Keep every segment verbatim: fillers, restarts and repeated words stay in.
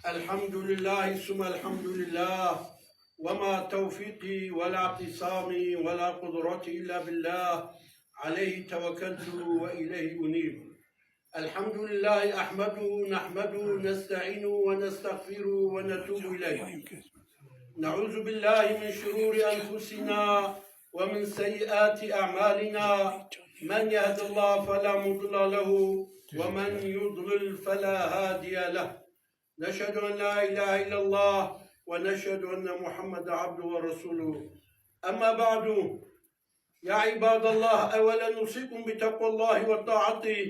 الحمد لله ثم الحمد لله، وما توفيقي ولا اعتصامي ولا قدرتي إلا بالله، عليه توكلت وإليه أنيب. الحمد لله أحمده، نحمده، نستعينه، ونستغفره، ونتوب إليه. نعوذ بالله من شرور أنفسنا ومن سيئات أعمالنا. من يهد الله فلا مضل له، ومن يضلل فلا هادي له. نشهد أن لا إله إلا الله، ونشهد أن محمدا عبده ورسوله. أما بعد، يا عباد الله، أولا أوصيكم بتقوى الله وطاعته،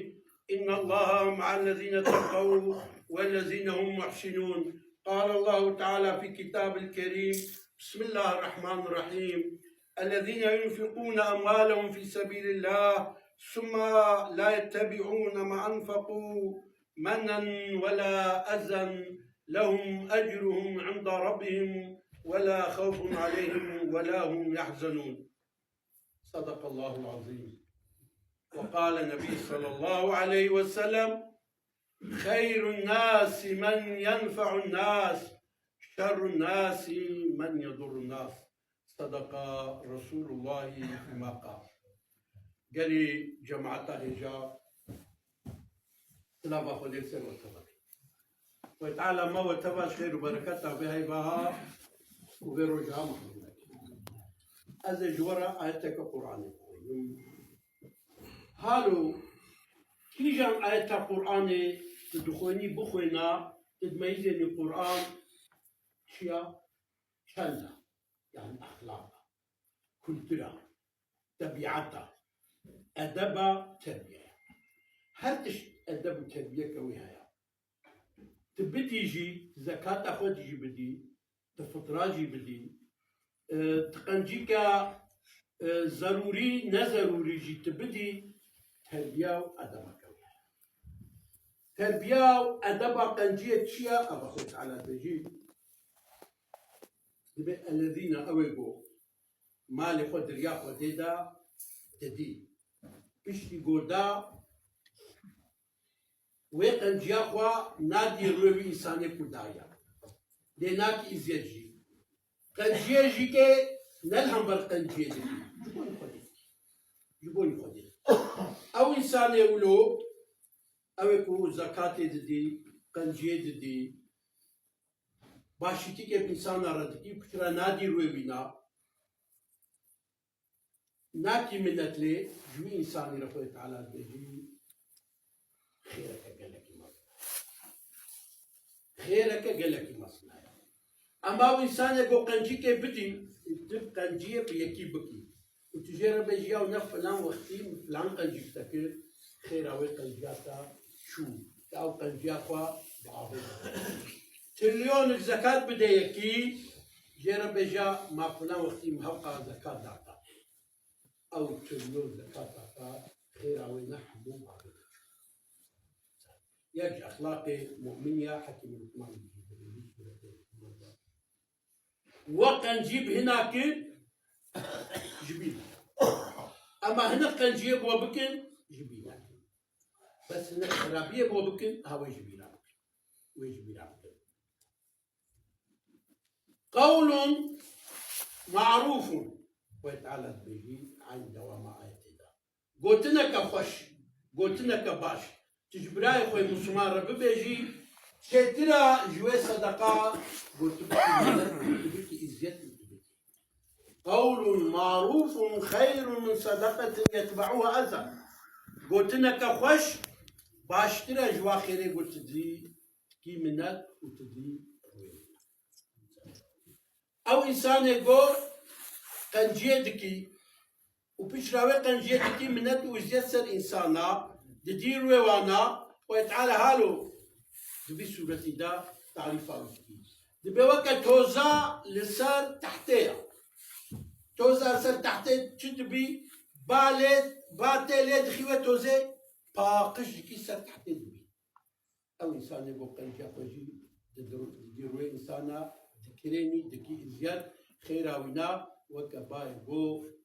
إن الله مع الذين اتقوا والذين هم محسنون. قال الله تعالى في كتاب الكريم، بسم الله الرحمن الرحيم، الذين ينفقون أموالهم في سبيل الله ثم لا يتبعون ما أنفقوا منا ولا أذى لهم أجرهم عند ربهم ولا خوف عليهم ولا هم يحزنون. صدق الله العظيم. وقال النبي صلى الله عليه وسلم، خير الناس من ينفع الناس، شر الناس من يضر الناس. صدق رسول الله فيما قال. Gelî cemaeta hêja, silava Xwedê li ser we teva be. Xwedê Teala me we teva ji xêr û bereketa vê heyva ha û vê roja ha mehrum neke. Ez ê ji we re ayeteke Qur'anê bixwînim. Halo, kîjan ayeta Qur'anê tu dixwênî bixwêna, tu dimeyizênî Qur'an çi ya, çend e? Yani exlaq e, kultura, tebiata, edeba, terbiyeya. Her tişt edeb û terbiyeke wê heye. Tu bidî jî, zekata xwe jî bidî, tu fitra jî bidî, e, tu qencîka, e, zerûrî, nezerûrî jî tu bidî, terbiya û edeba kewt. Terbiya û edeba qenciyê çi ye? Eva Xwedê Teala dibêjî, dibê ellezîne, ew ê ku malê xwe di riya Xwedê de didî. Piştî ku da, wê qenciya xwe nadî rûyê wî însanê ku daye. Lê nakî îziyet jî. Qenciyê jî ke ne li hember qenciyê dikî. Ji bo Xwedê dikî. Ji bo Xwedê dikî. Ew însanê wilo, ew ê ku zekatê didî, qenciyê didî, başîtîkê bi însana re dikî, piçira nadî rûyê wîna. Nakî minet lê ji wî însanî re Xwedê Teala dibêjî, xêreke gelekî mezin e. Xêreke gelekî mezin e. Ema ew însanê ku qencîkê bidî, tu bi qenciyê bi yekî bikî. Û tu jê re bêjî, ya ne filan wextî min filan qencîk te kir, xêra wê qenciya te çû. Te ew qenciya xwe bi avê de. Trilyonik zekat bide yekî, jê re bêje, ma filan wextî min hevqa zekat da te. Ew trilyon zekata te, xêra wê ne hemû bi avê de çû. Yek ji exlaqê mu'min ya, Hekîm Lukman dibêje, sûretê Lukman de. We qencî bi hina kir, ji bîr nekin. Ema hinek qenciyê bi we bikin, ji bîr nekin. Bes hinek xerabiyê bi we bikin, ha wê ji bîra bikin. Wê ji bîra bikin. Qewlun ma'rûfun. Xwedê Teala dibêjî, eyn dewama ayetê de. Gotineke xweş, gotineke baş. Tu ji birayê xwe Misliman re bibêjî, çêtir e ji wê sedeqa, ku tu bikî milet, tu bikî îziyet û tu bikî. Qewlun ma'rûfun xeyrun min sedeqetin yetbe'uha eza. Gotineke xweş baştir e ji wa xêrê ku tu dî kî minet û tu dî rûyê. Ew însanê ku qenciyê dikî û piştre wê qenciyê dikî minet û îziyet ser însana, didî rûyê wana, Xwedê Teala halo di vî sûretî de tarîfa wî dikî. Dibê weke toza li ser tehtê ye. Toza li ser tehtê çi dibî? Ba lê, ba tê lê dixî wê tozê, paqij dikî ser tehtê dibî. Ew însanê ku qenciya xwe jî didî rûyê însana, dikirênî, dikî îziyet, xêra wîna weke bayê ku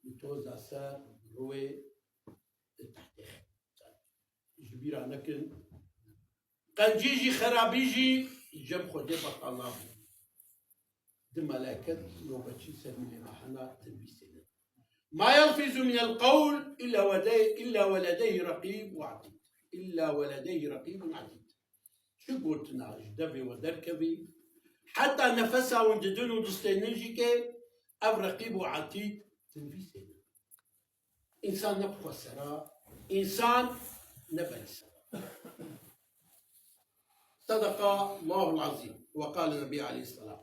li toza ser rûyê tehtê. Ji bîra nekin, Qencî jî, xerabî jî cem Xwedê betal nabin. Di meleket nobeçî ser milê me hene, tinvîsênin. Ma yelfizu minel qewl illa ve lede-, illa ve ledeyhi reqîb ve etîd. Illa ve ledeyhi reqîbun etîd. Çi gotina ji devê we derkevî, heta nefesa hûn didin û distênin jî ke ev reqîb û etîd tinvîsênin. Însan ne bi xwe sera, însan ne berî sera. Sedeqa Allahul Azîm ve qale Nebî aleyhisselam.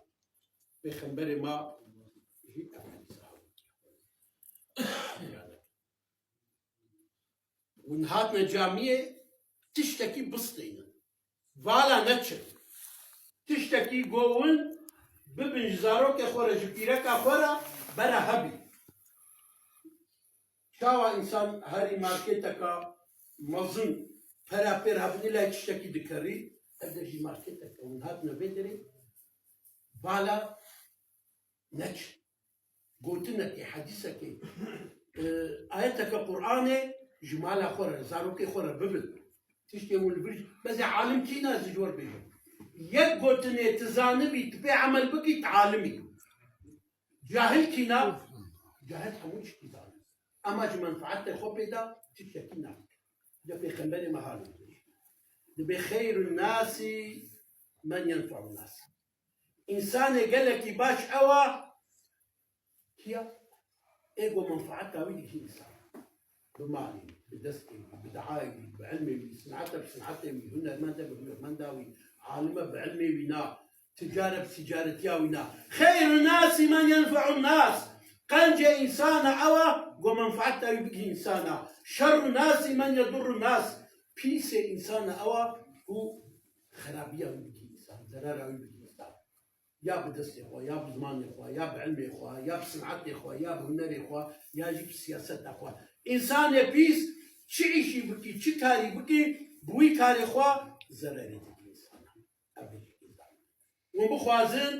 Pêxemberê me jî ev hedîsa hewitiye. Hûn hatine camiyê, tiştekî bistênin. Vala neçin. Tiştekî go hûn bibin ji zarokê xwe re, ji pîreka xwe re bere hebî. Çawa însan herî marketeka mezin pere pêr hebinî lay tiştekî dikerî, ev de jî marketeke hûn hatine vê derê, vala neçin. Gotinekê, hedîsekê, e, ayeteke Qur'anê ji mala xwe re, zarokê xwe re bibin. Tiştê hûn li vir, bezê alim kî ne, ez ji we re bêjim. Yek gotinê tu zanibî, tu pê emel bikî, tu alimî. Cahil kî ne, cahil hemû tiştî zanî. Ema ji menfaetê xwe pê de tiştekî nake. De Pêxemberê me hal dibêje. Dibê xeyrun nasi men yenfe'un nas. Însanê gelekî baş ew a, kiya? Ê ku menfaeta wî digihî însan. Bi malê wî, bi destê wî, bi dehayê wî, bi ilmê wî, sinate bi sinatê wî, hunermende bi hunermenda wî, alime bi ilmê wî na, ticare bi ticaretiya wî na. Xeyru nasi men yenfe'u nas. Qencê însana ew a ku menfaeta wî bigihî însana. Şerru nasi men yedurru nas. Pîsê însana ew a ku xerabiya wî bigihî însan, zerara wî bigihî însan. Ya bi destê xwe, ya bi zimanê xwe, ya bi ilmê xwe, ya bi sinetê xwe, ya bi hunerê xwe, ya jî bi siyaseta xwe. Însanê pîs çi îşî bikî, çi karî bikî, bi wî karê xwe zererê dikî însana. Ev jî însana. Hûn bixwazin,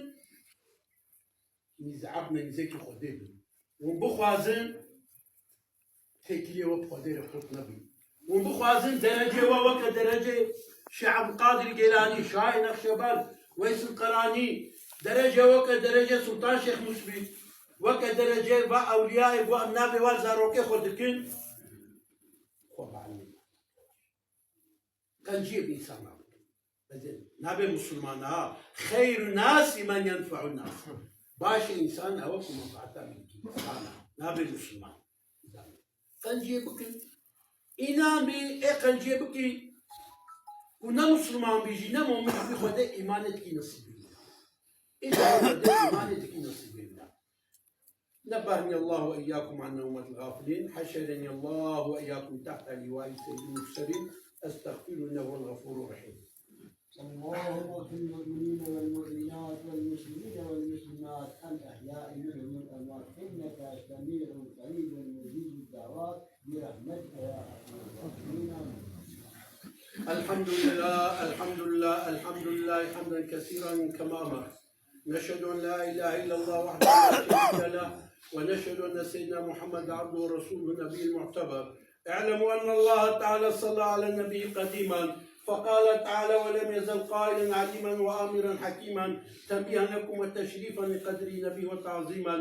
nîzeb me nîzekî Xwedê bin. Hûn bixwazin, têkiliyê we bi Xwedê re qurt nebî. Hûn bixwazin derecê we weke derecê Şêx Ebdulkadir Gêlanî, Şahê Nexşebend, Weysul Qeranî, derecê weke derecê Sultan Şêx Musbî, weke derecê va ewliyayê ku em navê wan zarokê xwe dikin, xwe bi ilmê Qenciyê bi însana bikin. Ez ê nabe misilmana, xeyru nasi men yenfe'u nas. Başê însan ew e ku menfaeta min dikî. Însana, nabe misilman. Qenciyê bikin. Înan bî, ê qenciyê bikî. Ku ne misilman bî jî, ne mumin bî, Xwedê îmanê dikî nesîbê wî. Îca Xwedê îmanê dikî nesîbê wî. نبهني الله وإياكم عن نومة الغافلين، حشرني الله وإياكم تحت لواء سيد المرسلين، أستغفره إنه هو الغفور الرحيم. اللهم اغفر للمؤمنين والمؤمنات والمسلمين والمسلمات الأحياء منهم والأموات إنك سميع قريب مجيب الدعوات برحمتك يا أرحم الراحمين. آمين. الحمد لله، الحمد لله، الحمد لله حمدا كثيرا كما أمر. نشهد أن لا إله إلا الله وحده لا شريك له، ونشهد أن سيدنا محمد عبده ورسوله النبي المعتبر. اعلموا أن الله تعالى صلى على النبي قديما، فقال تعالى: "ولم يزل قائلا عليما وآمرا حكيما"، تنبيها لكم وتشريفا لقدر النبي وتعظيما.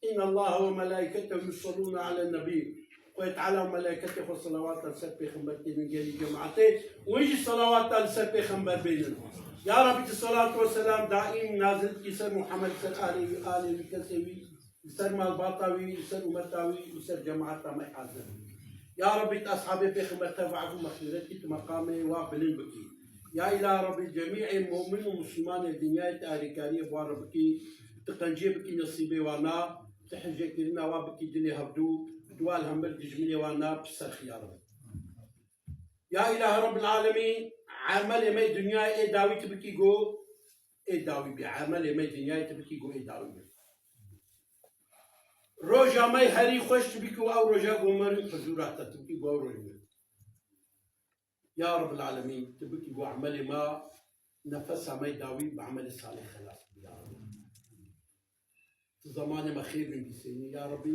إن الله وملائكته يصلون على النبي. Xwedê Teala û melayketê xwe selawata li ser pêxember tênin gelî cemaetê. Wê jî selawata li ser pêxember bênin. Ya Rabî, tu selat û selam daîm nazil bikî ser Muhammed, ser alê wî, alê wî, kesê wî, li ser malbata wî, li ser umeta wî, li ser cemaeta me hazir. Ya Rabî, tu ashabê pêxember te ve efû mexfîret kî, tu meqamê wa bilind bikî. Ya Îlahi Rabî, cemîê mumin û misilmanê dinyayê tu alîkariyê bi wan re bikî, tu qenciyê bikî nesîbê wana, tu hijekirina wa bikî dilê hevdû, tu wa li hember dijminê wan na bi ser xiyar be. Ya Îlahi Rabbil Alemîn, emelê me dinyayê ê dawî tu bikî go ê dawî bê. Emelê me dinyayê tu bikî go ê dawî bê. Roja me herî xweş tu bikî û ew roja go merin huzûra te tu bikî go ew roj mirin. Ya Rabbil Alemîn, tu bikî go emelê me, nefesa me dawî bi emelê salih xelas bikî, ya Rabbi. Tu zemanê me xêr bibîsênî, ya Rabbi.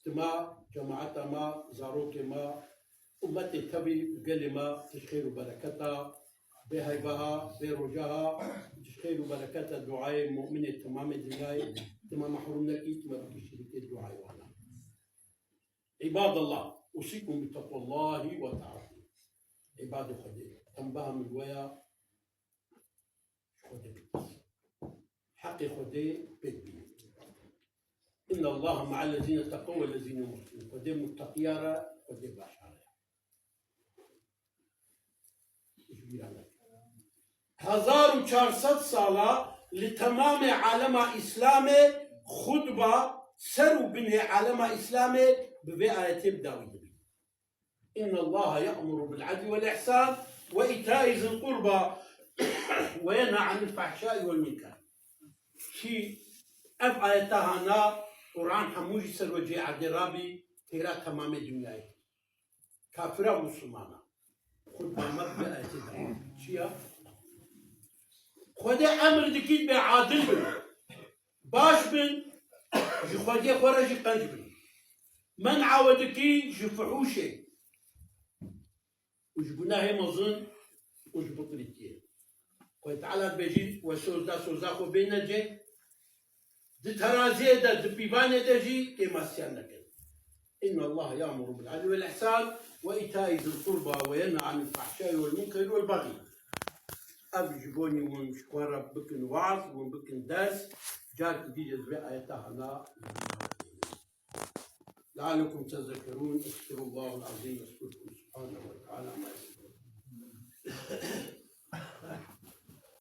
Tu me, cemaeta me, zarokê me, ummetê tevî û gelê me, tu ji xêr û bereketa Vê heyvaha, vê rojaha, ji xêr û bereketa duayê mu'minê temamê dinyayê, tima me herum nekî, tima bikî şirîkê duayê wana. Îbadallah, usîkum bi teqwallahi ve taatî. Îbadê Xwedê, tembeha min weya, ji Xwedê bikî. Heqê Xwedê pê dibîne. Inna Allaha ma'al lezîne teqew ve lezîne muhsinûn. Xwedê muteqiya re, Xwedê başa re. Ji bîra neke. Hezar û çar sed sala li temamê alema Îslamê xutba ser û binê alema Îslamê bi vê ayetê bi dawî dibî. Inna Allaha ya'muru bil adli vel ihsan ve ita'i zil qurba ve yenha anil fahşai vel münker. Kî ev ayeta hana Quran hemû jî ser wecihê erdê rabî têra temamê dinyayê. Kafira Musulmana. Xutba me bi ayetê de. Çi ya? Xwedê emr dikî bê adil bin. Baş bin, ji xwediyê xwe re jî qenc bin. Men'a we dikî ji fuhûşê û ji gunahê mezin û ji biqilîtiyê. Xwedê Teala dibêjî, we soz da, soza xwe bêne cê. Di teraziyê de, di pîvanê de jî kêmasiyan nekin. Inna Allah ya'muru bil adli vel ihsan ve ita'i zil qurba ve yenha anil fahşai vel munkeri vel bagî. Ev ji bonî hûn ji xwe re bikin waz, hûn bikin ders, carkî dî jî ez vê ayeta hana. لعلكم تذكرون. استغفر الله العظيم، أذكركم سبحانه وتعالى ما يصفون.